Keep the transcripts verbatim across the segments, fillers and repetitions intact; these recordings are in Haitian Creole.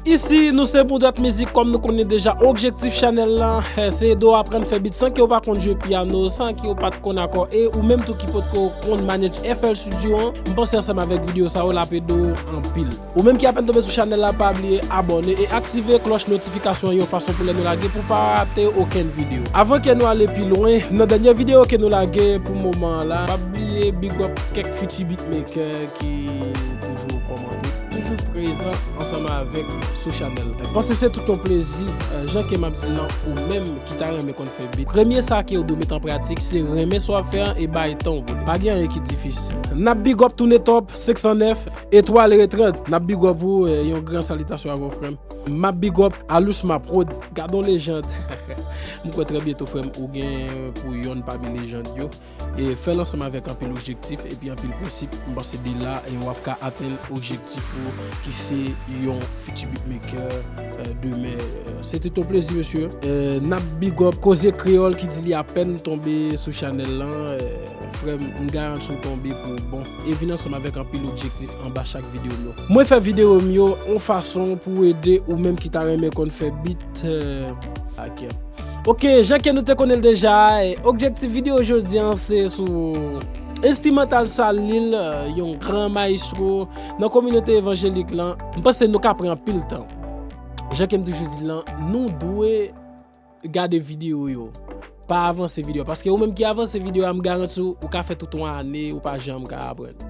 Isi, nou se Boudwèt Mizik, kòm nou konnen deja objektif chanèl la, eh, se ede w aprann fè bit san ke w pa konn jwe pyano, san ke w pa t konn akò, e ou menm tou ki potko konn manage F L Studio an, m panse ansanm avèk videyo sa yo, l ap ede w anpil. Ou menm ki apèn tonbe sou chanèl la, pa bliye abòne e aktive klòch notifikasyon an yon fason pou lè nou lage pou w pa rate okenn videyo. Avan ke nou ale pi lwen, nan dènye videyo ke nou lage pou moman an la, pa bliye big up kèk fiti beatmaker ki toujou kòmande, toujou prezan ansanm avèk sou chanèl. Paske se tout yon plezi, eh, jan ke m ap di l lan, ou menm ki ta renmen konn fè bit. Premye sa ke w dwe met an pratik, se renmen sa w ap fè an e bay tan w pou li. Pa gen anyen ki difisil. N ap big up Toune Top senk san nèf, Etwal Retrant. N ap big up ou, eh, yon gran salitasyon avè w, frè m. M ap big up Alusma Prod. Gad on lejand. M kwè trè byento, frè m, ou gen pou yonn pami lejand yo. E fè l ansanm avèk anpil objektif epi anpil prensip. M panse de la, e w ap ka atenn objektif ou ki se yon fiti beatmaker, eh, demen. Eh, se te yon plezi, mesye. Eh, n ap big up Koze Kreyòl ki di li apèn tonbe sou chanèl lan. Eh, frè m, m garanti w tonbe pou bon. E vin ansanm avèk anpil objektif anba chak videyo m yo. Mwen fè videyo m yo yon fason pou ede ou menm ki ta renmen konn fè bit, eh, ak Ok, jan ke nou te konnen l deja, eh, objektif videyo jodi an se sou enstrimantal Salil, eh, yon gran mayestwo nan kominote evanjelik lan. M panse nou ka pran anpil tan. Jan ke m toujou di l lan, nou dwe gade videyo yo. Pa avanse videyo. Paske ou menm ki avanse videyo a, m garanti w, ou ka fè tout yon ane, ou pa janm ka aprann.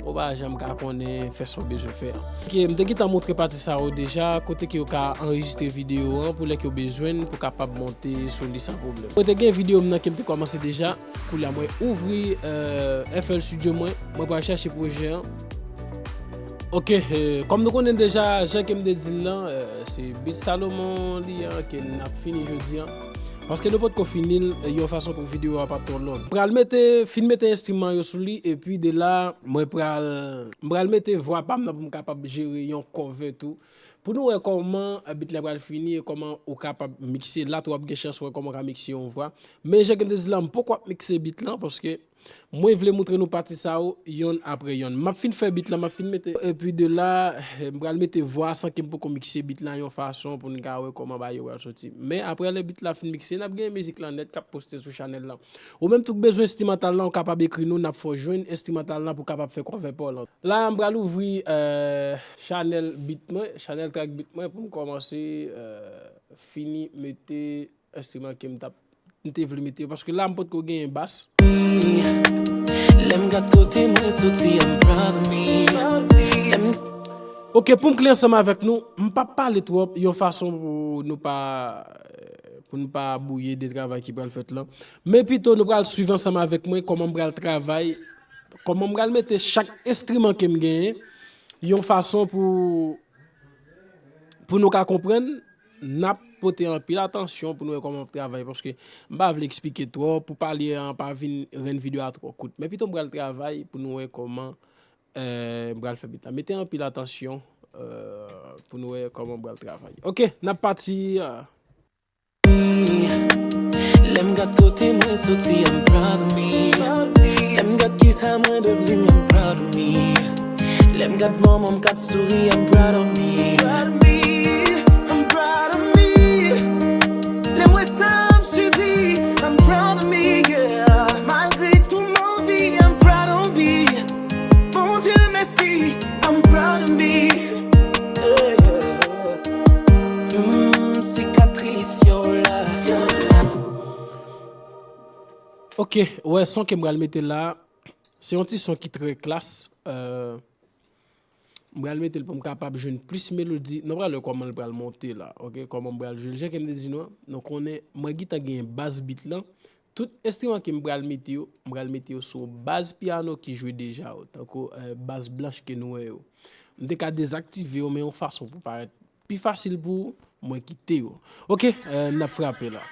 Ou pa janm ka konnen fè sa w bezwen fè an. Ok, m te gentan montre pati sa yo deja, kote ke yo ka anrejistre videyo an pou lè ke yo bezwen l, pou kapab monte sou li san pwoblèm. Mwen te gen videyo m nan ke m te kòmanse deja, koulye a mwen ouvri, eh, F L Studio mwen, mwen pral chèche pwojè an. Ok, eh, kòm nou konnen deja, jan ke m te di l lan, eh, se Beat Salomon li an ke n ap fini jodi an. Paske nou potko fini l, eh, yon fason pou videyo a pa twò long. Pral mete, fin mete enstriman yo sou li, epi de la, mwen pral, m pral mete vwa pa m nan pou m kapab jere yon cover tou. Pou nou wè kòman, eh, beat la pral fini e kòman ou kapab mikse. La tou w ap gen chans wè kòman w ka mikse yon vwa. Men jan ke m te di l lan, m poko ap mikse beat lan, paske mwen vle moutre nou pati sa yo, yonn apre yonn. M ap fin fè beat lan, m ap fin mete. Epi de la, eh, m pral mete vwa san ke m poko mikse beat lan yon fason pou n ka wè kòman bagay yo pral soti. Men apre lè beat la fin mikse, n ap gen mizik lan nèt k ap poste sou chanèl lan. Ou menm tou k bezwen enstrimantal lan, ou kapab ekri nou, n ap fè w jwenn enstrimantal lan pou w kapab fè cover pa w lan. La, m pral ouvri, eh, chanèl beat mwen, chanèl track beat mwen pou m kòmanse, eh, fini mete enstriman ke m t ap, m te vle mete yo, paske la m potko genyen bas. Lè m gad kote mwen soti, I'm proud of me. Lè m Ok, pou m klè ansanm avèk nou, m p ap pale twòp yon fason pou nou pa, pou nou pa bwouye de travay ki pral fèt lan. Men pito nou pral swiv ansanm avèk mwen kòman m pral travay, kòman m pral mete chak enstriman ke m genyen yon fason pou, pou nou ka konprann, n ap pote anpil atansyon pou nou wè kòman m ap travay, paske m pa vle eksplike twòp, pou pale an pa vin rann videyo a twò kout. Men pito m pral travay pou nou wè kòman, eh, m pral fè beat la. Mete anpil atansyon, eh, pou nou wè kòman m pral travay. Ok, n ap pati, eh. Lè m gad kote mwen soti, I'm proud of me. Lè m gad kisa mwen devni, I'm proud of me. Lè m gad manman m k ap souri, I'm proud of me. I'm proud of me. Lè m wè sa m sibi, I'm proud of me, yeah. Malgre tout mon vi, I'm proud of me. Bondye mèsi, I'm proud of me. Yeah, yeah. Mm, sikatris, yo la, yo la. Ok, wè, son ke m pral mete la, se yon ti son ki trè klas. Euh, m pral mete l pou m kapab jwenn plis melodi. Nou pral wè kòman l pral monte la, ok? Kòman m pral jwe l. Jan ke m te di nou an, nou konnen, mwen gentan gen baz beat lan. Tout enstriman ke m pral mete yo, m pral mete yo sou baz pyano ki jwe deja yo, tankou, eh, baz blanch ke nou wè yo. M te ka dezaktive yo, men yon fason pou parèt pi fasil pou mwen kite yo. Ok, eh, n ap frape la.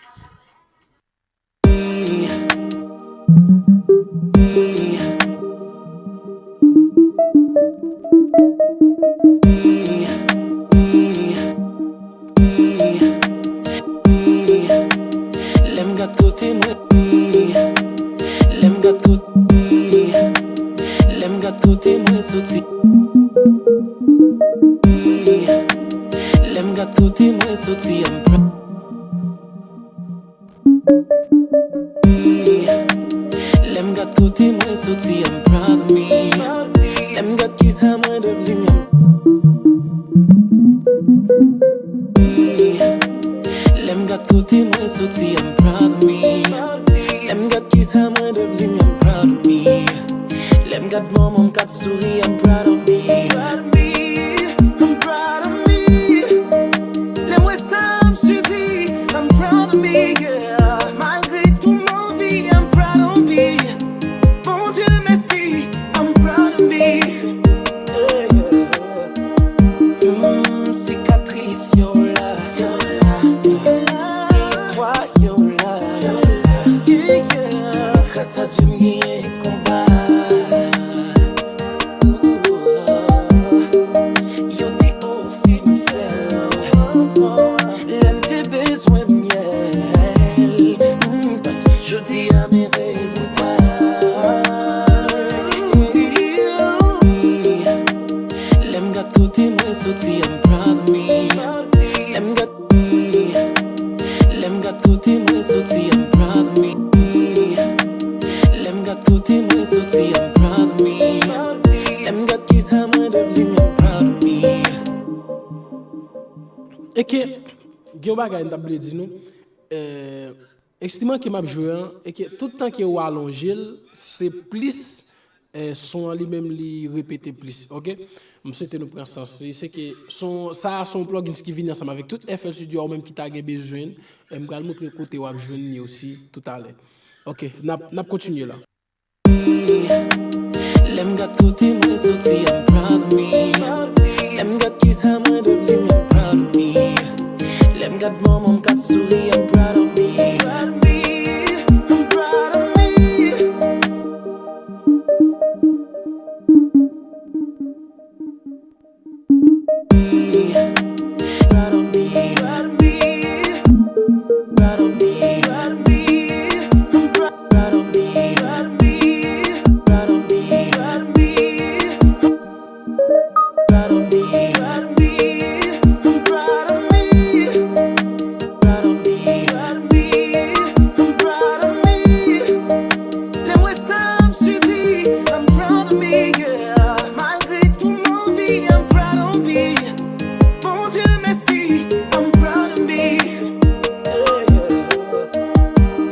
Lè m gad kote, lè m gad kote mwen soti. Gad kote mwen soti, I'm proud. Lè m gad kote mwen soti, I'm proud of me. Lè m gad kisa mwen devni, I'm Lè m gad kote mwen soti, I'm proud of me. Lè m gad kisa mwen devni, I'm proud of me. Lè m gad manman m k ap souri, I'm proud of me. I'm proud of me. Lè m wè sa m sibi, I'm proud of me, yeah. Malgre tout move, I'm proud of me. Bondye mèsi, I'm proud of me. Yeah, yeah. Mm, sikatris yo la, yo la, yo la. Istwa yo la, yo la, yeah, yeah. Gras a Dye m genyen konba. Ooh, yo te ofri m fè l, lè m te bezwen myèl. Mm, but jodi a men rezilta. Lè m gad kote mwen soti, I'm proud of me. Lè m gad, lè m gad kote mwen soti, I'm proud of me. Lè m gad kote mwen soti, I'm proud of me. Lè m gad kisa mwen devni, I'm proud of me. E ke, gen yon bagay m t ap vle di nou, eh, enstriman ke m ap jwe an, e ke tout tan ke w alonje l, se plis, eh, son an li menm li repete plis, oke? M swete nou pran sans li, se ke son, sa a se yon plugins ki vini ansanm avèk tout F L Studio a, ou menm ki ta gen bezwen l, e m pral montre kote w ap jwenn li osi toutalè. Oke, n ap, n ap kontinye la. Lè m gad kote mwen soti, I'm proud of me. Lè m gad kisa mwen devni, I'm proud of me. Lè m gad manman m k ap souri, I'm proud of me. I'm proud of me. Lè m wè sa m sibi, I'm proud of me, yeah. Malgre tout move, I'm proud of me. Bondye mèsi, I'm proud of me. Yeah, yeah.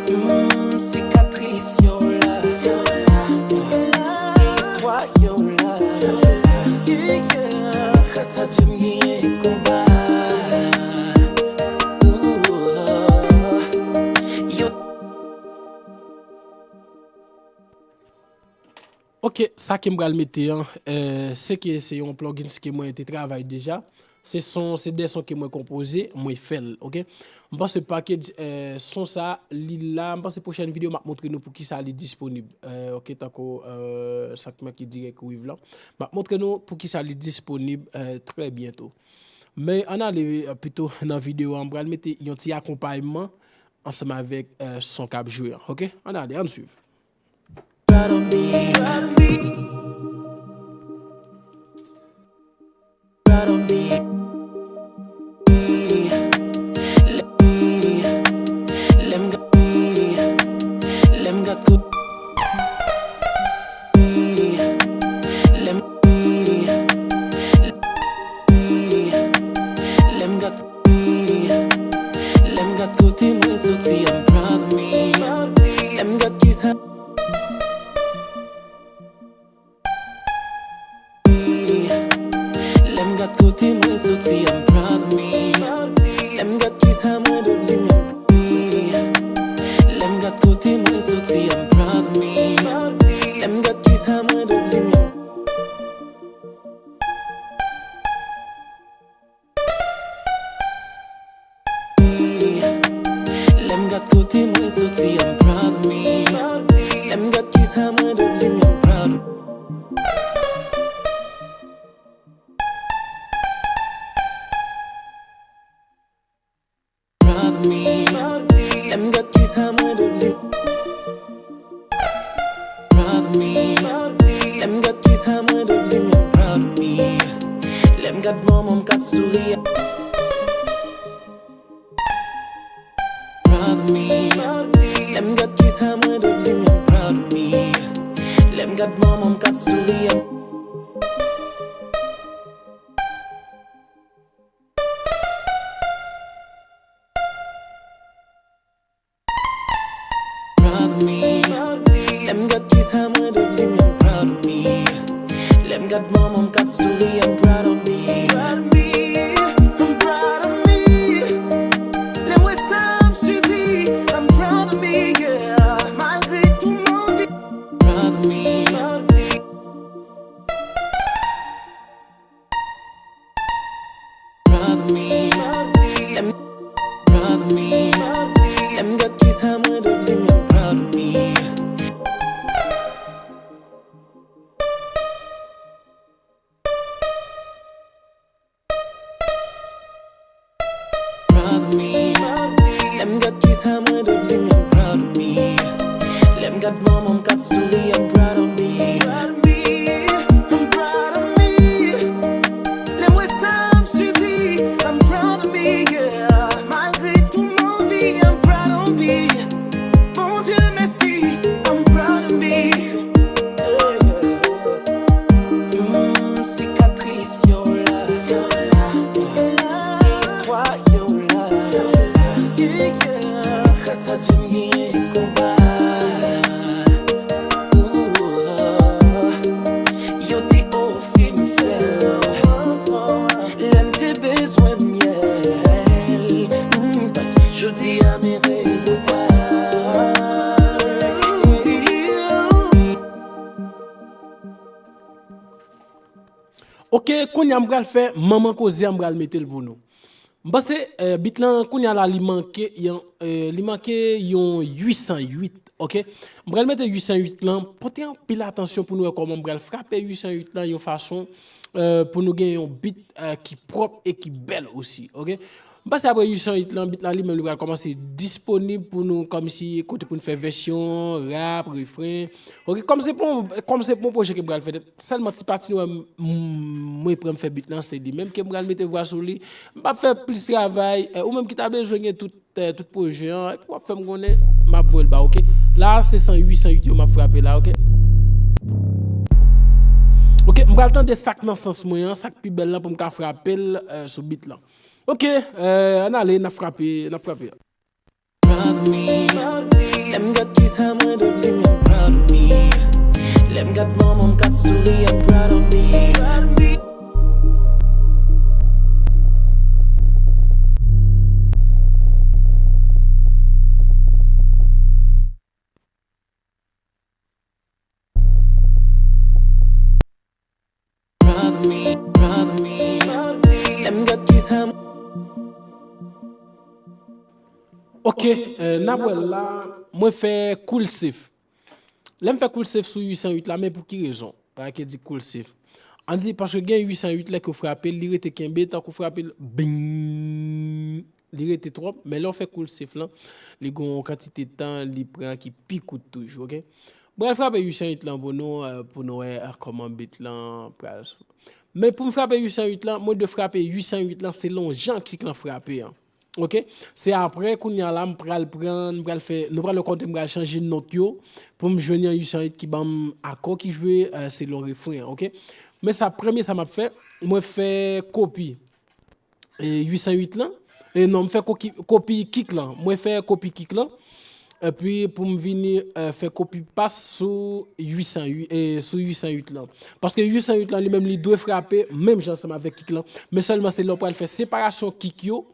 Mm, sikatris yo la, yo la, yo la. Istwa yo la, yo la, yeah, yeah. Gras a Dye m genyen konba. Ooh, yo. Oke, sa ke m pral mete an, eh, se ke se yon plugins ke mwen te travay deja. Se son, se de son ke mwen konpoze, mwen fè l, oke? M panse package, eh, son sa, li la, m panse pwochèn videyo m ap montre nou poukisa li disponib. Eh, oke, tankou, eh, sa k make dirèk Wave lan. M ap montre nou poukisa li disponib, eh, trè byento. Men ann ale, eh, pito nan videyo an, m pral mete yon ti akonpayman ansanm avèk, eh, son k ap jwe an, oke? Ann ale, ann swiv. Lè m gad kote mwen soti, I'm proud of me. Lè m gad kisa. Lè m gad kote mwen soti, I'm proud of me. Lè m gad kisa mwen devni, I'm Lè m gad kote mwen soti, I'm proud of me. Lè m gad kisa mwen devni, I'm Lè m gad kote mwen soti, I'm proud of me. Lè m gad kisa mwen devni, I'm proud of Proud of me. Lè m gad kisa mwen devni. Proud of me. Lè m gad kisa mwen devni, I'm proud of me. Lè m gad manman m k ap souri. k ap souri an. Proud of me. Lè m gad kisa mwen devni, I'm proud of me. Lè m gad manman m k ap souri, I'm proud of me. I'm proud of me. Lè m wè sa m sibi, I'm proud of me, yeah. Malgre tout move. Proud of me. Proud of me. Lè m, proud of me. Lè m gad kisa mwen devni, I'm proud of me. Proud of me. Lè m gad kisa mwen devni, I'm proud of me. Lè m gad manman m k ap souri, I'm proud of me. I'm proud of me. Lè m wè sa m sibi, I'm proud of me, yeah. Malgre tout move, I'm proud of me. Bondye mèsi, I'm proud of me. Yeah. Mm, sikatris yo la, yo la. Istwa yo la, yo la. Yeah, yeah. Gras a Dye m genyen konba. Ooh, yo te ofri m fè l. Lè m te bezwen myèl, mm, but jodi a men rezilta. Ok, kounye a m pral fè manman koze a, m pral mete l pou nou. M panse, eh, bit lan kounye a la li manke yon, eh, li manke yon uitsannuit, ok? M pral mete uitsannuit lan, pote anpil atansyon pou nou wè kòman m pral frape uitsannuit lan yon fason, eh, pou nou gen yon bit, eh, ki pwòp e ki bèl osi, ok? M panse apre uitsannuit lan, bit la li menm li pral kòmanse disponib pou nou kòmsi kote pou n fè vèsyon, rap, refren. Ok, kòm se pou, kòm se pou yon pwojè ke m pral fè tèt, sèlman ti pati nou wè m, m, mwen pran m fè bit lan, se li menm ke m pral mete vwa sou li. M p ap fè plis travay, eh, ou menm ki ta bezwen gen tout, eh, tout pwojè an, epi w ap fè m konnen, m ap voye l ba, ok? La, se san uitsannuit yo m ap frape la, ok? Ok, m pral tande sa k nan sans mwen an, sa k pi bèl lan pou m ka frape l, eh, sou bit lan. Ok, eh, ann ale, n ap frape, n ap frape. Proud of me. Lè m gad kisa mwen devni, I'm proud of me. Lè m gad manman m k ap souri, I'm proud of me. Proud of me, proud of me. Lè m gad kisa m- Ok, eh, n ap wè l la, mwen fè cool safe. Lè m fè cool safe sou uitsannuit la, men pou ki rezon? Bagay ki di cool safe. Ann di, paske gen uitsannuit lè ke w frape l, li rete kenbe, tankou w frape l, bing! Li rete twòp, men lè w fè cool safe lan, li gon yon kantite tan li pran ki pi kout toujou, ok? M pral frape uitsannuit lan pou nou, eh, pou nou wè, eh, kòman bit lan pral. Men pou m frape uitsannuit lan, mwen dwe frape uitsannuit lan selon jan kick lan frape an. Ok? Se apre, kounye a la, m pral pran, m pral fè, nou pral wè kote m pral chanje nòt yo pou m jwenn yon uitsannuit ki ban m akò ki jwe, eh, selon refren an, ok? Men sa, premye sa m ap fè, mwen fè kopi. E uitsannuit lan. E non, m fè koki-, kopi kick lan. Mwen fè kopi kick lan. Epi pou m vini, eh, fè kopi pas sou uitsannuit, eh, sou uitsannuit lan. Paske uitsannuit lan li menm li dwe frape menm jan ansanm avèk kick lan. Men sèlman se lè w pral fè separasyon kick yo,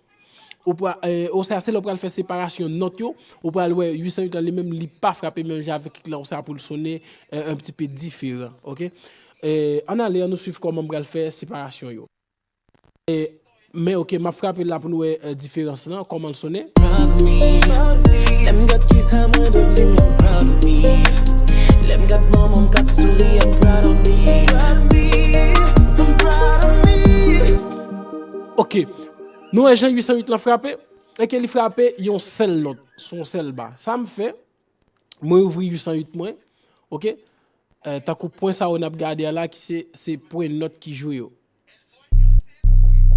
ou pral, eh, oswa se lè w pral fè separasyon nòt yo, ou pral wè uitsannuit lan li menm li pa frape menm jan avèk kick lan, oswa pou l sonnen, eh, un petit peu diferan, ok? Eh, ann ale, ann nou swiv kòman m pral fè separasyon yo. E, men ok, m ap frape l la pou nou wè, eh, diferans lan, kòman l sonnen. Proud of me. Lè m gad kisa mwen devni, I'm proud of me. Lè m gad manman m k ap souri, I'm proud of me. I'm proud of me. Ok, nou wè jan uitsannuit lan frape? E ke li frape yon sèl nòt, sou yon sèl ba. Sa m fè, mwen ouvri uitsannuit mwen, ok? Eh, tankou pwen sa yo n ap gade a la, ki se, se pwen nòt ki jwe yo.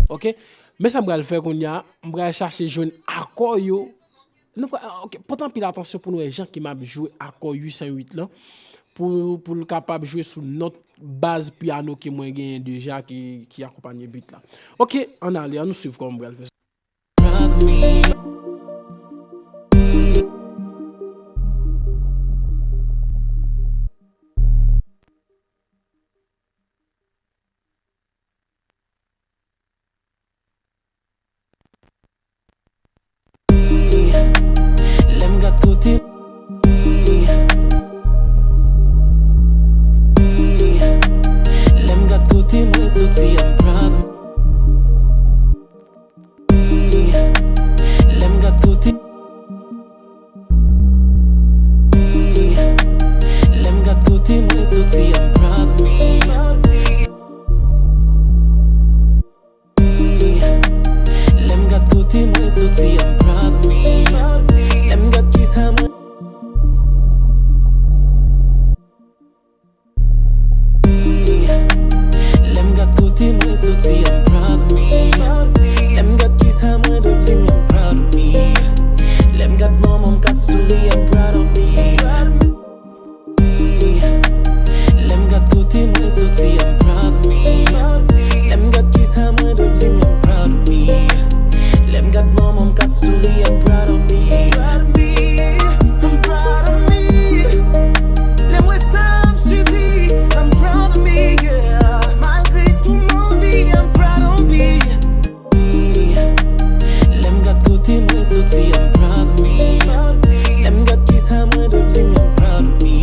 Ok? Men sa m pral fè kounye a, m pral chache jwenn akò yo. Nou pral, ok, pote anpil atansyon pou nou wè jan ke m ap jwe akò uitsannuit lan. pou, pou l kapab jwe sou nòt baz pyano ke mwen genyen deja ki, ki akonpanye beat la. Ok, ann ale, ann nou swiv kòman m pral fè sa. Lè m gad kote, lè m gad kote mwen soti, I'm proud of me. Lè m gad kote, lè m gad kote mwen soti, I'm proud of me. Lè m gad kote mwen soti, I'm proud of me. Lè m gad kisa mwen. Lè m gad kote mwen soti, I'm proud of me. Lè m gad kisa mwen devni, I'm proud of me. Lè m gad manman m k ap souri, I'm proud of me. Lè m gad kote mwen soti, I'm proud of me. Lè m gad kisa mwen devni, I'm proud of me. Lè m gad manman m k ap souri, I'm proud of me. I'm proud of me. Lè m wè sa m sibi, I'm proud of me, yeah. Malgre tout mon vi, I'm proud of me. Lè m gad kote mwen soti, I'm proud of me. Lè m gad kisa mwen devni, I'm proud of me.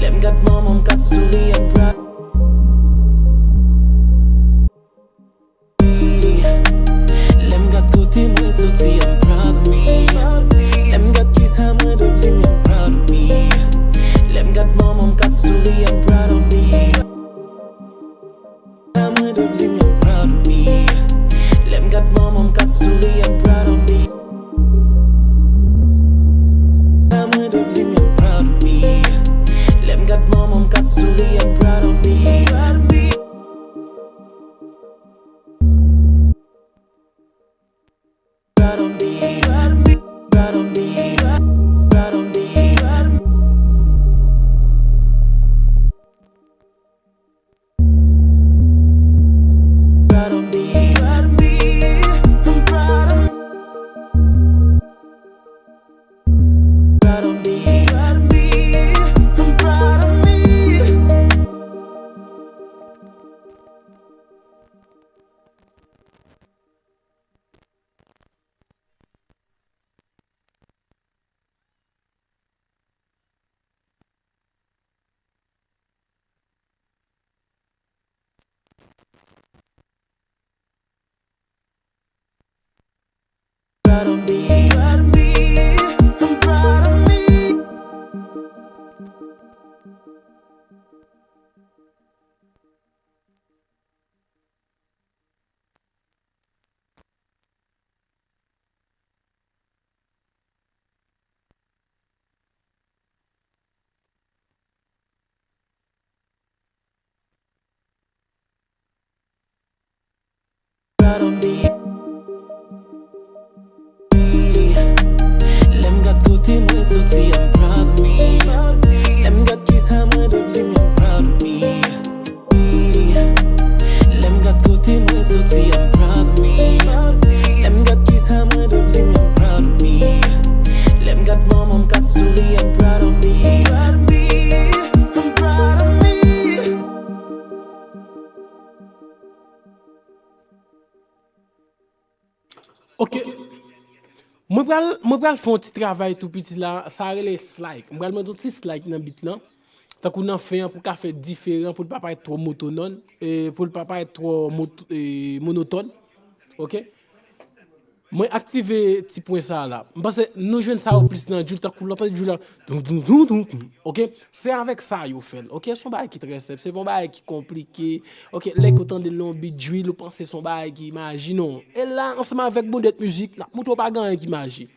Lè m gad manman m k ap souri, I'm proud. Lè m gad kote mwen soti, I'm proud of me. Lè m gad kisa mwen devni, I'm proud of me. Lè m gad manman m k ap souri, I'm proud of me. Sa mwen devni, I'm proud of me. Lè m gad manman m k ap souri, I'm proud of me. Sa mwen devni, I'm proud of me. Lè m gad manman m k ap souri, I'm proud of me. Proud of me, proud of me, proud of me, proud of me, proud of me. Proud of me, proud of me, I'm proud of me. Proud of me, proud of me, I'm proud of me. Proud of me, proud of me, I'm proud of me. Proud of me. Lè m gad kote mwen soti, I'm proud of me. Lè m gad kisa mwen devni, I'm proud of me. Lè m gad kote mwen soti, I'm proud of me. Lè m gad kisa mwen devni, I'm proud of me. Lè m gad manman m k ap souri, I'm proud of me. I'm proud of me. Ok. Mwen pral, mwen pral fè yon ti travay tou piti la, sa rele slide. Mwen pral mete yon ti slide nan beat lan. Tankou nan fen an pou l ka fè diferan, pou l pa parèt twò motonòn, e pou l pa parèt twò mot-, e, monotòn. Ok? Mwen aktive ti pwen sa a la. M panse nou jwenn sa yo plis nan drill, tankou lòt drill la. Doum, doum, doum, doum, doum. Ok? Se avèk sa yo fè l. Ok? Se yon bagay ki trè senp. Se pa yon bagay ki konplike. Ok? Lè ke w tande l nan yon beat drill, ou panse se yon bagay ki maji, non. E la, ansanm avèk Bondet Mizik, n ap montre w pa gen anyen ki maji.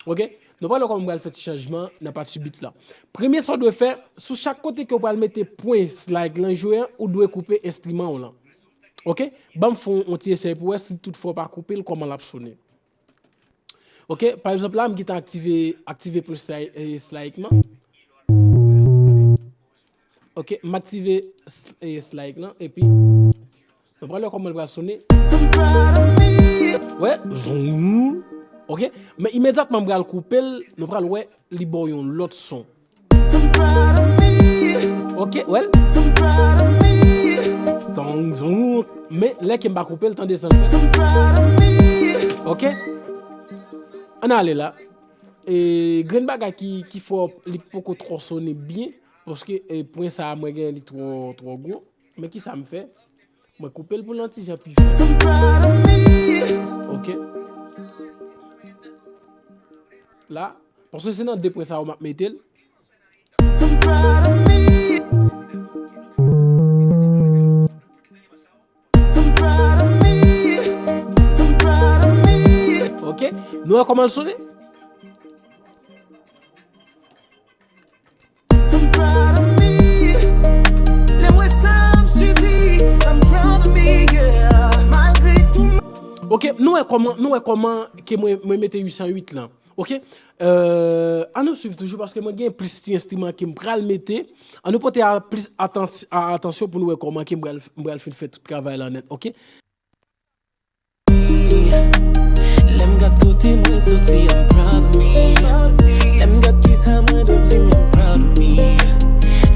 Ok? Nou pral wè kòman m pral fè ti chanjman nan pati beat la. Premye sa w dwe fè, sou chak kote ke w pral mete pwen slide lan jwe an, ou dwe koupe enstriman w lan. Ok? Ban m fè yon ti esèy pou wè si toutfwa w pa koupe l, kòman l ap sonnen. Ok? Pa egzanp, la, m gentan aktive, aktive pwen slide, eh, slide lan. Ok, m aktive s- e, slide lan, epi nou pral wè kòman l pral sonnen. Wè, zoom. Ok, men imedyatman m pral koupe l, nou pral wè li ba w yon lòt son. Ok, wè l. Tang, zoom. Men lè ke m pa koupe l, tande sa l fè. Ok, ann ale la. E, grenn bagay ki, ki fè li poko twò sonnen byen, paske e, pwen sa a mwen gen li twò, twò gwo. Men ki sa m fè? Mwen koupe l pou l yon ti jan pi fè. Ok. La, paske se nan de pwen sa yo m ap mete l. Ok, nou wè kòman l sonnen? Ok, nou wè kòman, nou wè kòman ke mwen, mwen mete uit san uit lan. Ok, euh, ann nou swiv toujou paske mwen gen plis ti enstriman ke m pral mete. Ann nou pote a plis atans- a- atansyon pou nou wè kòman ke m pral, m pral fin fè tout travay la nèt. Ok. Lè m gad kote mwen soti, I'm proud of me. Lè m gad kisa mwen devni, I'm proud of me.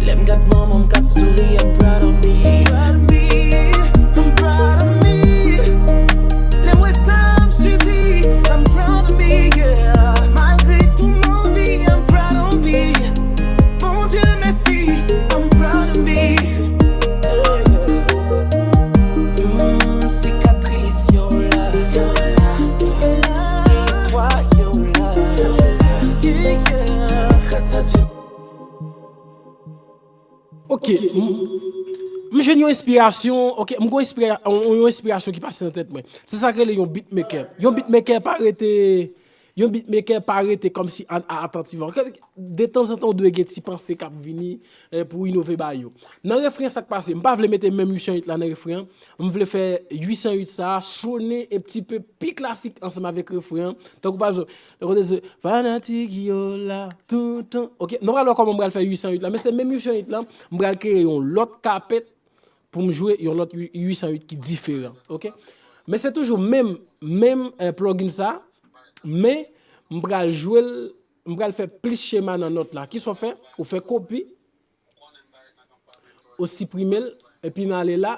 Lè m gad manman m k ap souri, I'm proud of me. I'm proud of me. Lè m wè sa m sibi, I'm proud of me, yeah. Malgre tou move, I'm proud of me. Bondye mèsi, I'm proud of me. Mm, sikatris yo la, istwa yo la, yeah, yeah. Gras a Dye. Ok, m- m jwenn yon enspirasyon, ok, m gon enspira- yon yon enspirasyon ki pase nan tèt mwen. Se sa k rele yon beatmaker. Yon beatmaker pa rete Yon beatmaker pa rete kòmsi an- a- atantif. Detanzantan, ou dwe gen ti panse k ap vini eh, pou inove bagay yo. Nan refren, sa k pase? M pa vle mete menm uit san uit la nan refren an. M vle fè uit san uit sa a sonnen un petit peu pi klasik ansanm avèk refren an. Tankou pa egzanp, lè kote di, fanatik yo la, toutan. Ok, nou pral wè kòman m pral fè uit san uit la. Men se menm uit san uit lan, m pral kreye yon lòt kapèt pou m jwe yon lòt uit san uit ki diferan. Ok? Men se toujou menm, menm eh, plugin sa, men m pral jwe l, m pral fè plis chema nan nòt la. Kisa w fè? Ou fè kopi, ou siprime l, epi n ale la,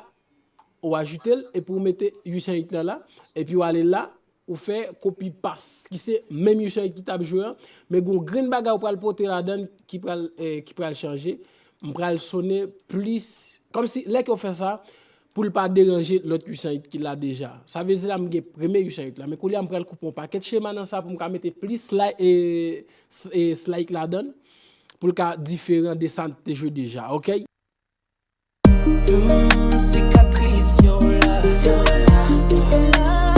ou ajoute l, epi ou mete uit san uit la la, epi ou ale la, ou fè kopi pas, ki se menm uit san uit ki t ap jwe an, men gon grenn bagay ou pral pote ladan l ki pral, eh, ki pral chanje. M pral sonnen plis, kòmsi lè ke w fè sa, pou l pa deranje lòt uit san uit ki la deja. Sa vle di la, m gen premye uit san uit la, men koulye a m pral koupe yon pakèt chema nan sa pou m ka mete plis slide, eh, s- eh, slide ladan l, pou l ka diferan de sa n te jwe deja, ok? Mm, sikatris yo la, yo la,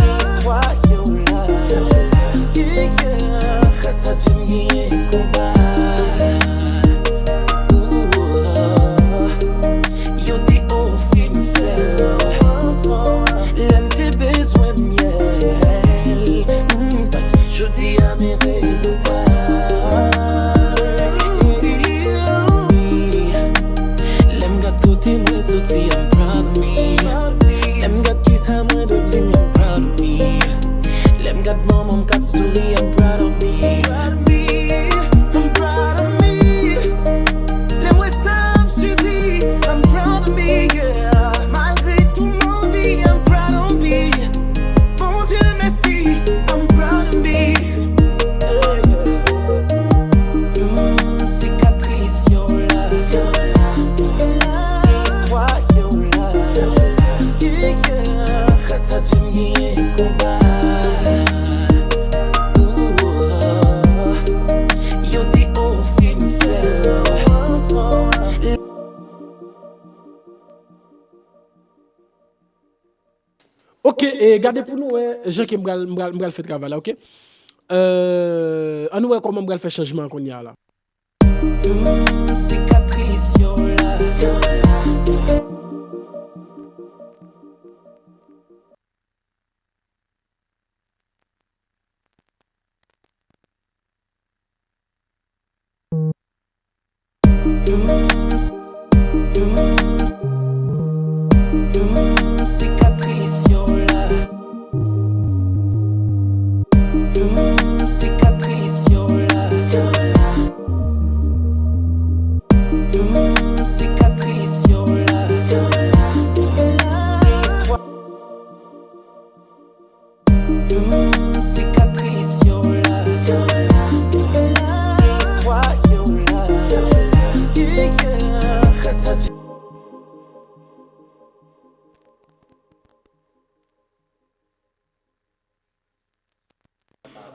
istwa yo la, yo la, yeah, yeah. Gras a Dye m genyen konba. Ooh, yo te ofri m fè l, lè m te bezwen myèl. Mm, but jodi a men rezilta. Lè m gad kote mwen soti, I'm proud of me. Lè m gad kisa mwen devni, I'm proud of me. Lè m gad manman m k ap souri, I'm proud of me. I'm proud of me. Lè m wè sa m sibi, I'm proud of me, yeah. Malgre tou move, I'm proud of me. Bondye mèsi, I'm proud of me. Mm, sikatris yo la, yo la, istwa yo la, yeah, yeah. Gras a Dye m genyen konba. Ooh, yo te ofri m fè l. Ok, e gade pou nou wè jan ke m pral, m pral, m pral fè travay la, ok? Euh, ann nou wè kòman m pral fè chanjman an kounye a la. Mm, sikatris yo la, yo la.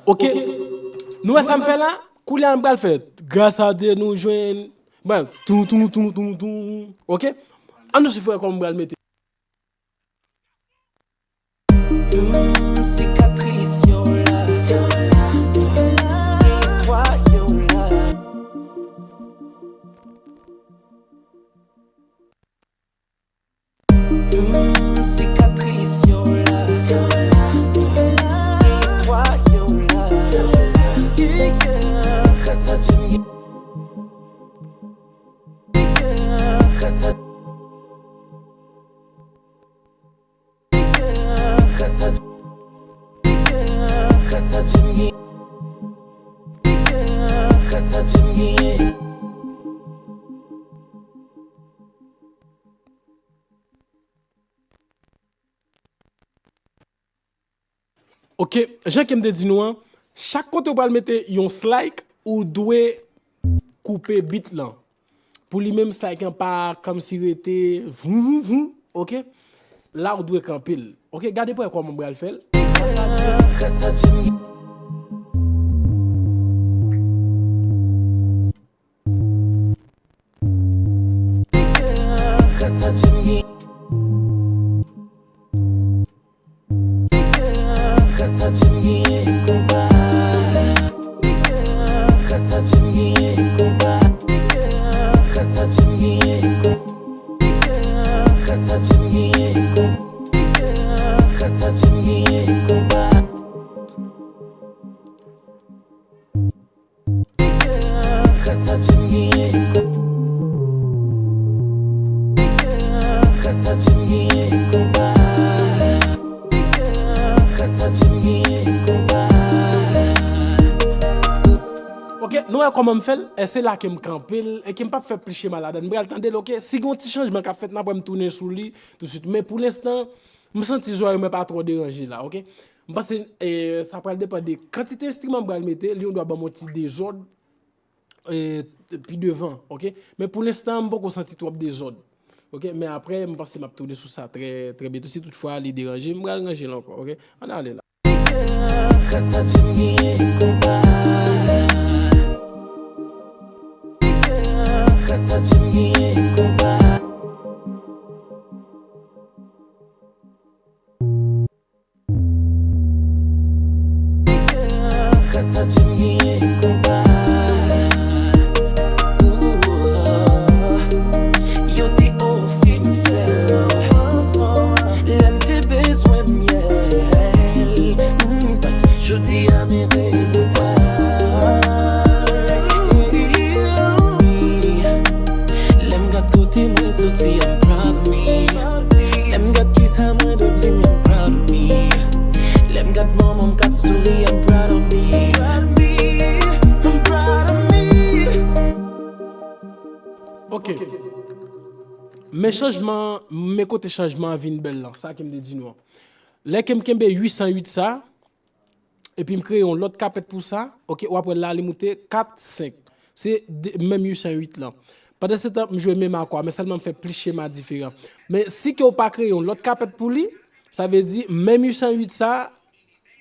Ok. Nou wè sa m fè la? Koulye a m pral fè. Gras a Dye nou jwenn. Bon, tou, tou, tou, tou, tou. Ok? Ann nou swiv frè kòman m pral mete. Mm, sikatris yo la, yo la, istwa yo la. Mm, sikatris yo la, yo la, istwa yo la, yo la. Gras a Dye m gen, gras a Ok, jan ke m te di nou an, chak kote w pral mete yon slide, ou dwe koupe beat lan. Pou li menm slide lan pa kòmsi rete voum, voum, voum, ok? La ou dwe kanpe l. Ok, gade pou wè kòman m pral fè l. Ok, nou wè kòman m fè l? E se la ke m kanpe l, e ke m p ap fè plis chema ladan. M pral tande l, ok? Si gen yon ti chanjman k ap fèt, n ap wè m tounen sou li tousuit. Men pou lenstan, m santi zòrèy mwen pa twò deranje la, ok? M panse, e, sa pral depann de kantite enstriman m pral mete, li yon dwa ban m yon ti dezòd, e, pi devan, ok? Men pou lenstan, m poko santi twòp dezòd, ok? Men apre, m panse m ap tounen sou sa trè, trè byento. Si toutfwa li deranje m, m pral ranje l ankò, ok? Ann ale la. Gras a Dye m gen konpa. Gras a Dye m gen konpa. Gras a Dye m gen konpa. Yo te ofri m fè l. Lè m te bezwen myèl. Jodi a men rezilta. Lè m gad kote mwen soti, I'm proud of me. Lè m gad kisa mwen devni, I'm proud of me. Lè m gad manman m k ap souri, I'm proud of me. I'm proud of me. Ok. Men chanjman, men kote chanjman an vin bèl lan, sa ke m te di nou an. Lè ke m kenbe uit san uit sa, epi m kreye yon lòt kapèt pou sa, ok, w ap wè la li moute kat, senk. Se de, menm uit san uit lan. Pandan se tan, m jwe menm akò a, men sèlman m fè plis chema diferan. Men si ke w pa kreye yon lòt kapèt pou li, sa vle di menm uit san uit sa,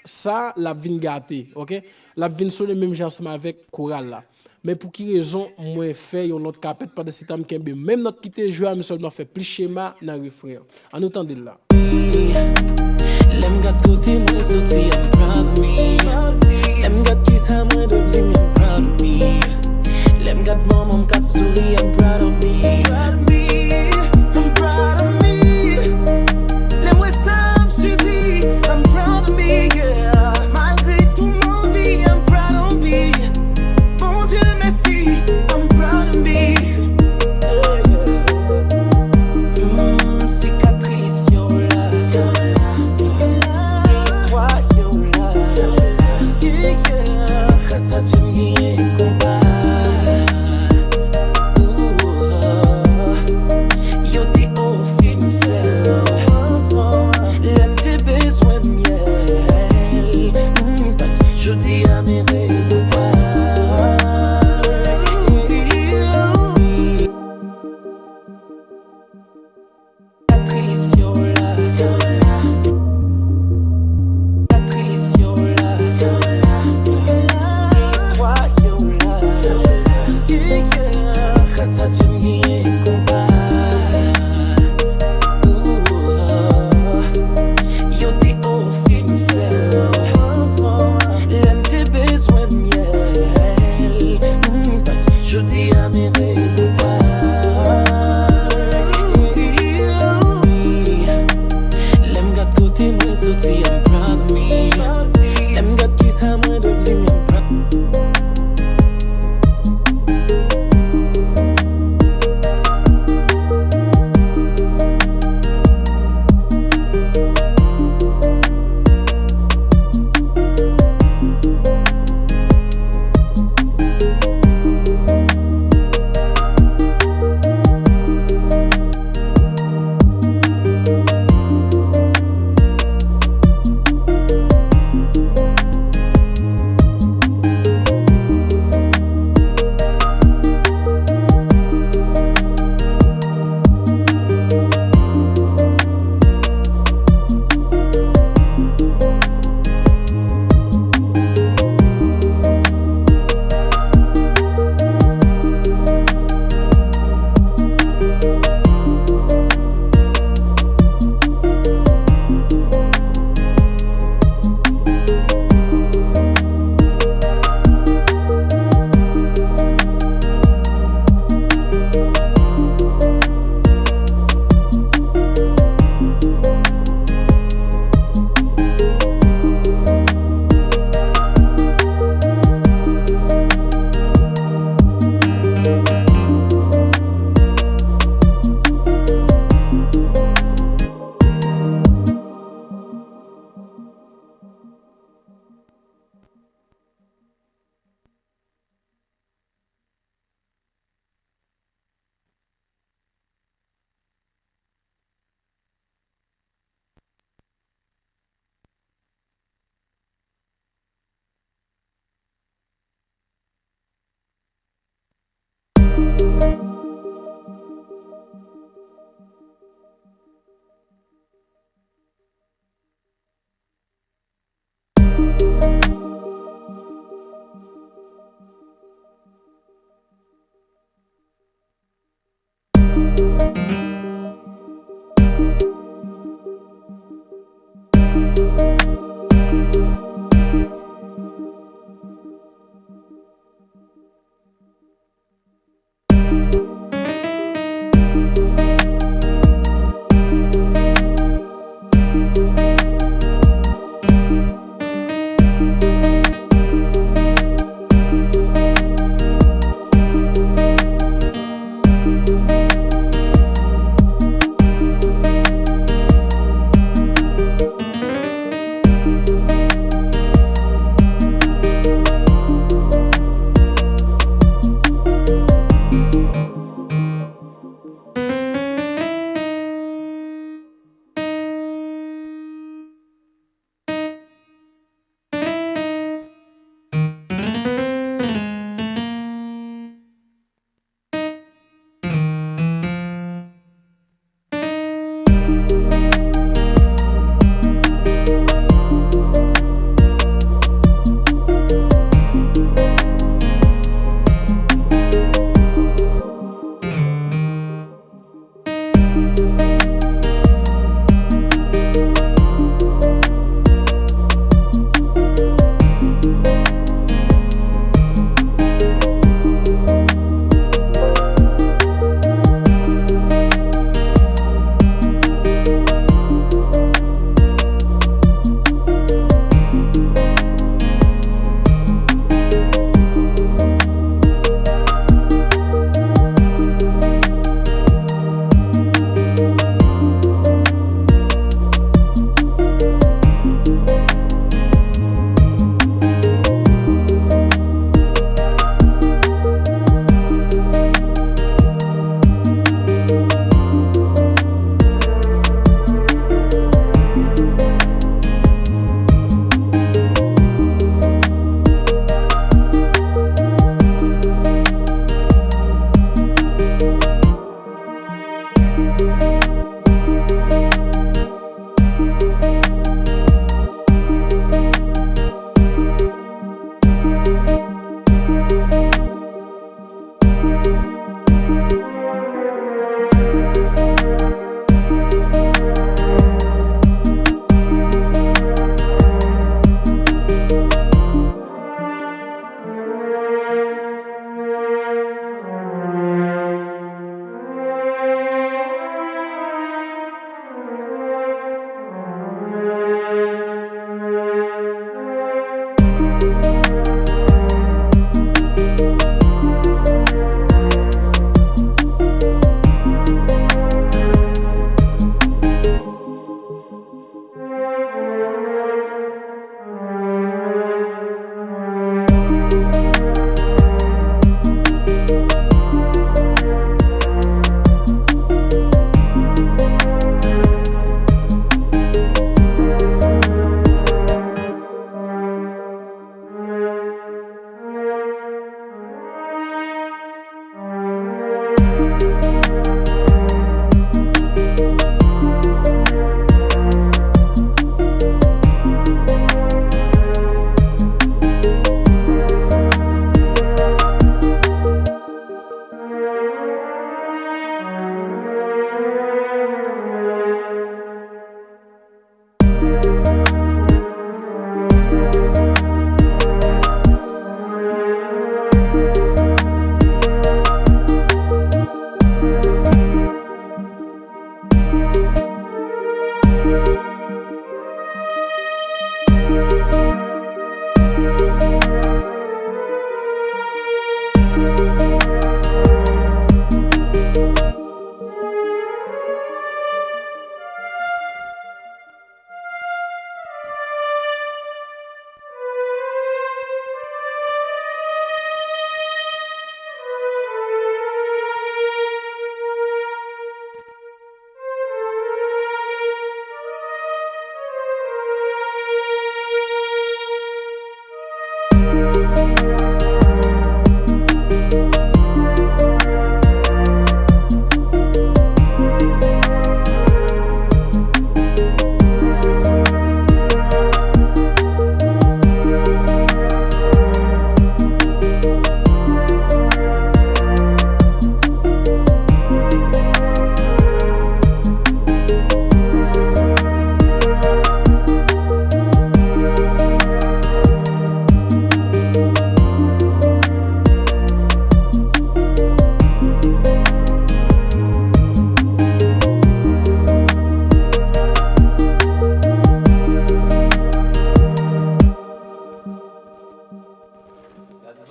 sa, l ap vin gate, ok? L ap vin sonnen menm jan ansanm avèk koral la. Men pou ki rezon mwen fè yon lòt kapèt pandan se tan m kenbe menm nòt ki te jwe a, m sèlman fè plis chema nan refren an? Ann nou tande l la. Lè m gad kote mwen soti, I'm proud of me. Lè m gad kisa mwen devni, I'm proud of me. Lè m gad manman m k ap souri, I'm proud of me. I'm proud of me. Lè m wè sa m sibi, I'm proud of me, yeah. Malgre tout move, I'm proud of me. Bondye mèsi, I'm proud of me. Mm, sikatris yo la, yo la, istwa yo la, yo la. Gras a Dye m gen konpa. Ooh,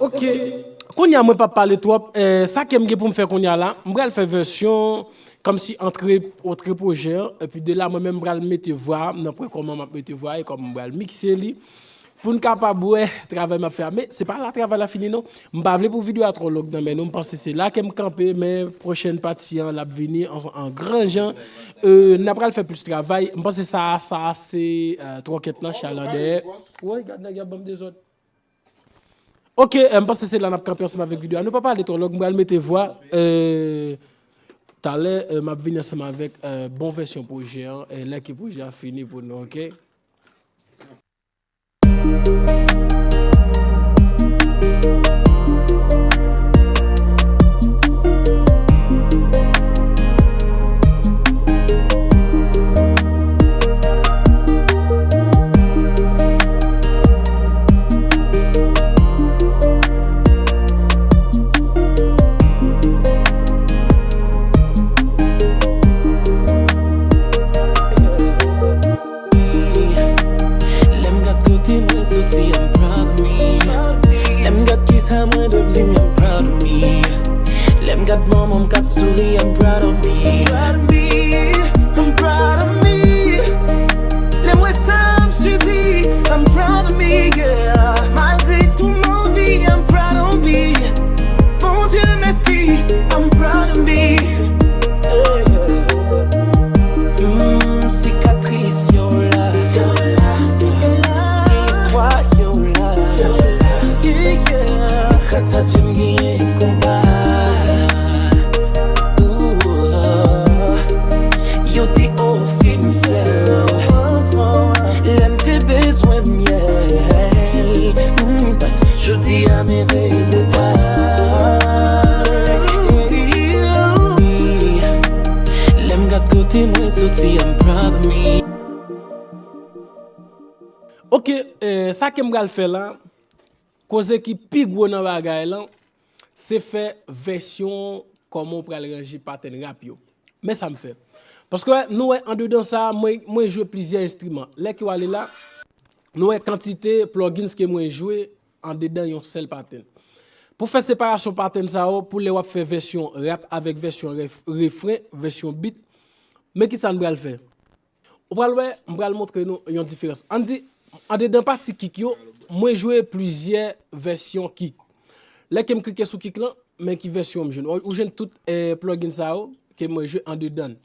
Ok. Kounye a, mwen p ap pale twòp. Eh, sa ke m gen pou m fè kounye a la, m pral fè vèsyon kòmsi antre, antre pwojè an, epi de la, mwen menm, m pral mete vwa nan pwen kòman m ap mete vwa e kòman m pral mikse li. Pou n kapab wè travay m ap fè a. Men, se pa la travay la fini, non. M pa vle pou videyo a twò long nan men nou. M panse se la ke m kanpe, men pwochèn pati an, l ap vini an, an gran jan. Eh, n ap pral fè plis travay. M panse sa, sa, se, eh, twòkèt lan, chalandè. Woy, gad nèg y ap ban m dezòd. Ok, eh, m panse se la n ap kanpe ansanm avèk videyo a. Nou pa pale twò long, m pral mete vwa, eh, Talè, eh, m ap vini ansanm avèk, eh, bon vèsyon pwojè an, eh, lè ke pwojè a fini pou nou, oke? Lè m gad kote mwen soti, I'm proud of me. Lè m gad kisa mwen devni, I'm proud of me. Lè m gad manman m k ap souri, I'm proud of me. I'm proud of me. Lè m wè sa m sibi, I'm proud of me, yeah. Malgre tout mon vi, I'm proud of me. Bondye mèsi, I'm proud of me. Mm, sikatris yo la, istwa yo la, yeah. Gras a Dye m genyen konba. Ooh, yo te ofri m fè l. Lè m te bezwen myèl. Mm, but jodi a men rezilta. Lè m gad kote mwen soti, I'm proud of me. Ok, eh, sa ke m pral fè la, koze ki pi gwo nan bagay lan, se fè vèsyon kòman w pral ranje patèn rap yo. Men sa m fè. Paske nou wè andedan sa, mwen, mwen jwe plizyè enstriman. Lè ke w ale la, nou wè kantite plugins ke mwen jwe andedan yon sèl patèn. Pou fè separasyon patèn sa yo, pou lè w ap fè vèsyon rap avèk vèsyon ref-, refren, vèsyon beat, men kisa n pral fè? Ou pral wè, m pral montre nou yon diferans. Ann di, andedan pati kick yo, mwen jwe plizyè vèsyon kick. Lè ke m klike sou kick lan, men ki vèsyon m jwenn. Ou, ou jwenn tout, eh, plugin sa yo ke mwen jwe andedan l.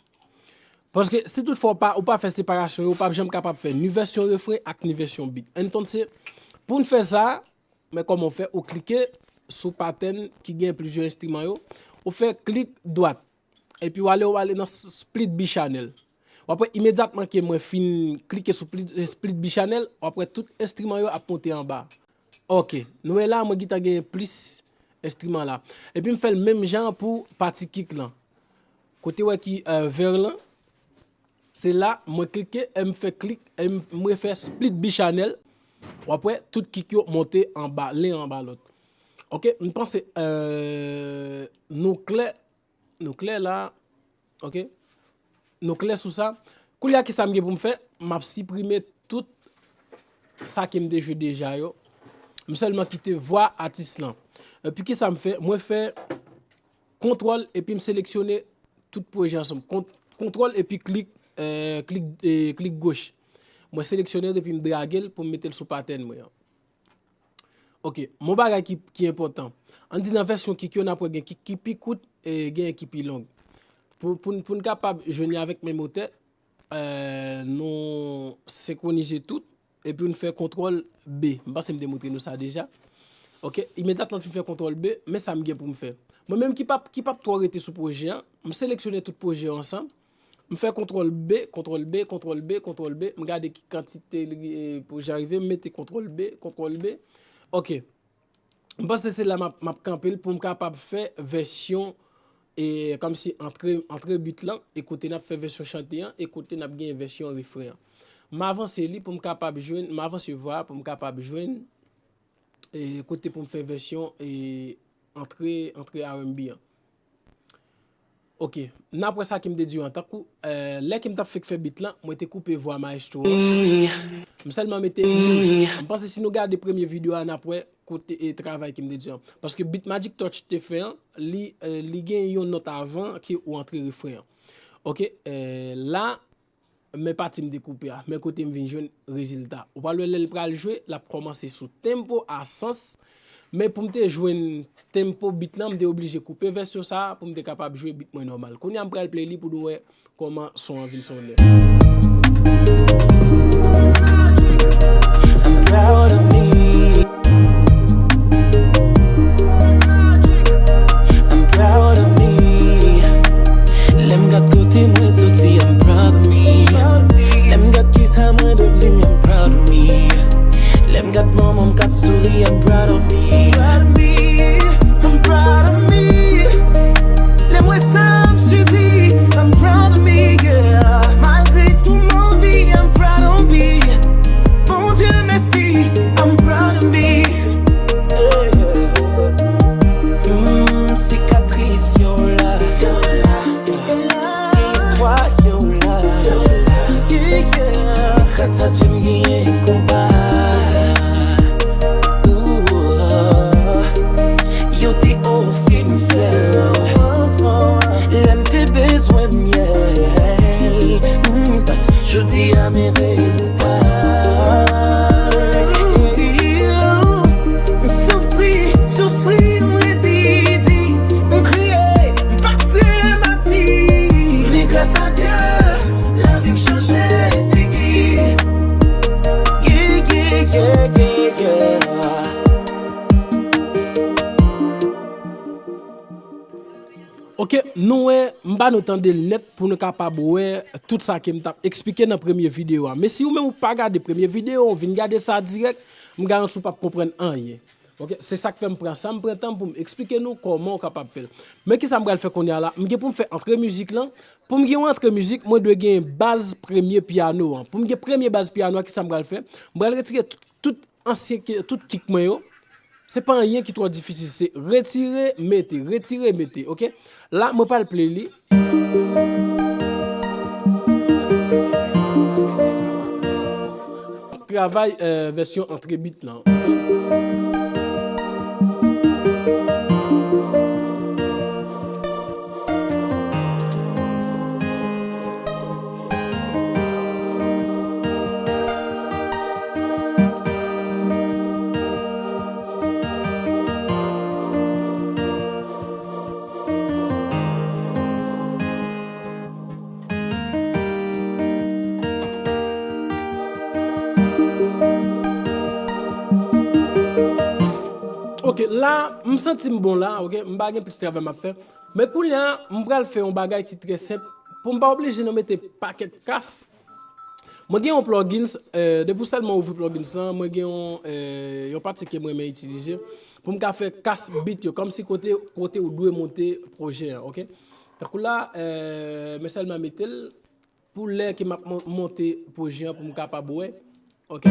Paske si toutfwa ou pa, ou pa fè separasyon yo, ou p ap janm kapab fè ni vèsyon refren ak ni vèsyon beat. Ann tande, pou n fè sa, men kòman w fè, ou klike sou patèn ki gen plizyè enstriman yo, ou fè klik dwat. Epi w ale, w ale nan s-, split B channel. W ap wè imedyatman ke mwen fin klike sou split, split B channel, w ap wè tout enstriman yo ap monte anba. Ok, nou wè la, mwen gentan gen plis enstriman la. Epi m fè l menm jan pou pati kick lan. Kote w wè ki, eh, vè lan, se la, mwen klike, e m fè klik, e m, mwen fè split B channel. W ap wè tout kick yo monte anba, len anba lòt. Ok, m panse, eh, nou klè, nou klè la. Ok? Nou klè sou sa? Koulye a, kisa m gen pou m fè? M ap siprime tout sa ke m te jwe deja yo. M sèlman kite vwa atis lan. Epi kisa m fè? Mwen fè kontwòl epi m seleksyone tout pwojè ansanm. Kont-, kontwòl epi klik, eh, klik, eh, klik goch. Mwen seleksyone l epi m drage l pou m mete l sou patèn mwen an. Ok, yon bagay ki, ki enpòtan. Ann di nan vèsyon kick yo, n ap wè gen kick ki pi kout e gen ki pi long. Pou, pou, n- pou n kapab jwenn li avèk menm otè, eh, nou senkwonize tout, epi n fè kontwòl B. M panse m te montre nou sa deja. Ok, imedyatman m fin fè kontwòl B, men sa m gen pou m fè. Mwen menm ki p ap, ki p ap twò rete sou pwojè an, m seleksyone tout pwojè yo ansanm, m fè kontwòl B, kontwòl B, kontwòl B, kontwòl B, m gade ki kantite li, eh, pwojè a rive, m mete kontwòl B, kontwòl B. Ok. M panse se la m ap, m ap kanpe l pou m kapab fè vèsyon, e, kòmsi antre, antre beat lan, e kote n ap fè vèsyon chante an, e kote n ap gen vèsyon refren an. M avanse li pou m kapab jwenn, m avanse vwa a pou m kapab jwenn, e, kote pou m fè vèsyon, e, antre, antre R and B an. Ok, n ap wè sa ke m te di yo an. Tankou, eh, lè ke m t ap fèk fè beat lan, mwen te koupe vwa maestro an. M sèlman mete mi. M panse si nou gade premye videyo a, n ap wè kote e travay ke m te di an. Paske beat Magic Touch te fè an, li, eh, li gen yon nòt avan ke ou antre refren an. Ok, eh, la, men pati m dekoupe a, men kote m vin jwenn rezilta. Ou pral wè lè l pral jwe, l ap kòmanse sou tempo a sans, men pou m te jwenn tempo beat lan, m te oblije koupe vèsyon sa a pou m te kapab jwe beat mwen nòmal. Kounye a m pral play li pou nou wè kòman son an vin sonnen. I'm proud of me. I'm proud of me. M soufri, soufri, m redi, di, m kriye, m pase, m ati. Men gras a Dye, lavi m chanje figi. Yeah, yeah, yeah, yeah, yeah. Ok, nou wè, m ba nou tande l nèt pou nou kapab wè tout sa ke m t ap eksplike nan premye videyo a. Men si ou menm ou pa gade premye videyo, ou vin gade sa dirèk, m garanti w p ap konprann anyen. Ok, se sa k fè m pran sa, m pran tan m pou m eksplike nou kòman w kapab fè l. Men kisa m pral fè kounye a la? M gen pou m fè antre mizik lan. Pou m gen yon antre mizik, mwen dwe gen baz premye pyano an. Pou m gen premye baz pyano a, kisa m pral fè? M pral retire tout, tout ansyen ki, tout kik mwen yo. Se pa anyen ki twò difisil, se retire, mete, retire, mete, ok? La, mwen pral play li. Travay, euh, vèsyon antre beat lan. Ok, la, m santi m bon la, ok? M pa gen plis travay m ap fè. Men kounye a, m pral fè yon bagay ki trè senp. Pou m pa oblije nan mete pakèt kas, mwen gen yon plugins, euh, depi w sèlman ouvri plugins lan, mwen gen yon, euh, yon pati ke mwen renmen itilize pou m ka fè kas beat yo, kòmsi kote, kote ou dwe monte pwojè an, ok? Tankou la, euh, mwen sèlman mete l pou lè ke m ap mon-, monte pwojè an pou m kapab wè, ok?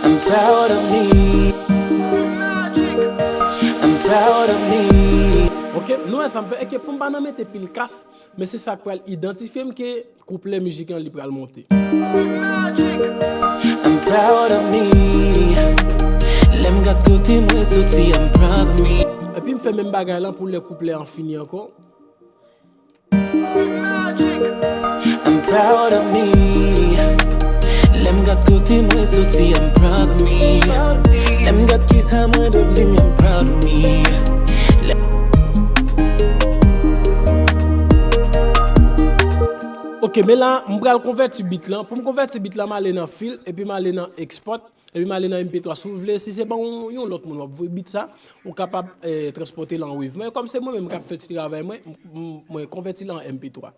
I'm proud of me. I'm proud of me. Ok, nou wè sa m fè. Eke pou m pa nan mete pil kas, men se sa k pral idantifye m ke kouplè mizik lan li pral monte. I'm proud of me. Lè m gad kote mwen soti, I'm proud of me. Epi m fè menm bagay lan pou lè kouplè an fini ankò. I'm proud of me. Lè m gad kote mwen soti, I'm proud of me. Lè m gad kisa mwen devni, I'm proud of me. Lè Ok, men la, m pral konvèti beat lan. Pou m konvèti beat lan, m ale nan fil, epi m ale nan export, epi m ale nan M P twa. Si w vle, si se pa yon, yon lòt moun w ap voye beat sa, ou kapab, eh, transpòte l an wave. Men kòm se mwen menm k ap fè ti travay mwen, m, m, mwen konvèti l an M P twa.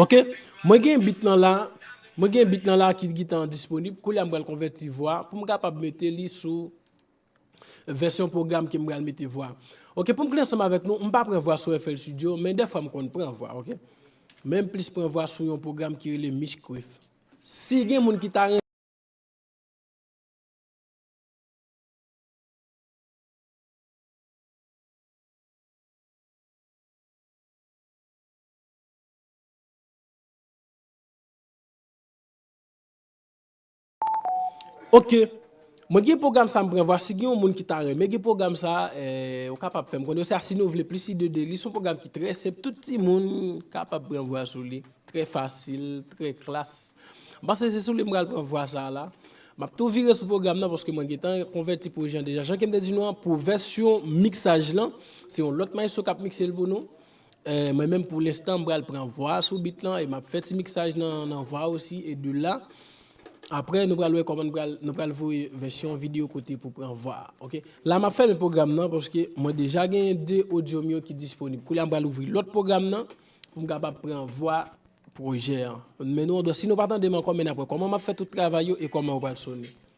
Ok, mwen gen beat lan la, mwen gen beat lan la ki gentan disponib. Koulye a m pral konvèti vwa pou m kapab mete li sou vèsyon pwogram ke m pral mete vwa. Ok, pou m klè ansanm avèk nou, m pa pran vwa sou F L Studio, men dèfwa m konn pran vwa, ok? Men m plis pran vwa sou yon pwogram ki rele Mishcraft. Si gen moun ki ta Ok. Mwen gen pwogram sa m pran vwa. Si gen yon moun ki ta renmen gen pwogram sa, eh, ou kapab fè m konnen. Se a, si nou vle plis ide de li, se yon pwogram ki trè senp. Tout timoun kapab pran vwa sou li. Trè fasil, trè klas. M panse se sou li m pral pran vwa sa a la. M ap tou vire sou pwogram nan paske mwen gentan konvèti pwojè an deja. Jan ke m te di nou an, pou vèsyon miksaj lan, se yon lòt maestro k ap mikse l pou nou. Eh, mwen menm pou lenstan, m pral pran vwa sou beat lan e m ap fè ti miksaj nan, nan vwa osi. E de la, apre, nou pral wè kòman nou pral, nou pral voye vèsyon videyo kote pou pran vwa a, ok? La, m ap fèmen pwogram nan paske mwen deja genyen de odyo m yo ki disponib. Koulye a, m pral ouvri lòt pwogram nan pou m kapab pran vwa pwojè an. Men nou, si nou pa tande m ankò, men n ap wè kòman m ap fè tout travay yo e kòman yo pral sonnen.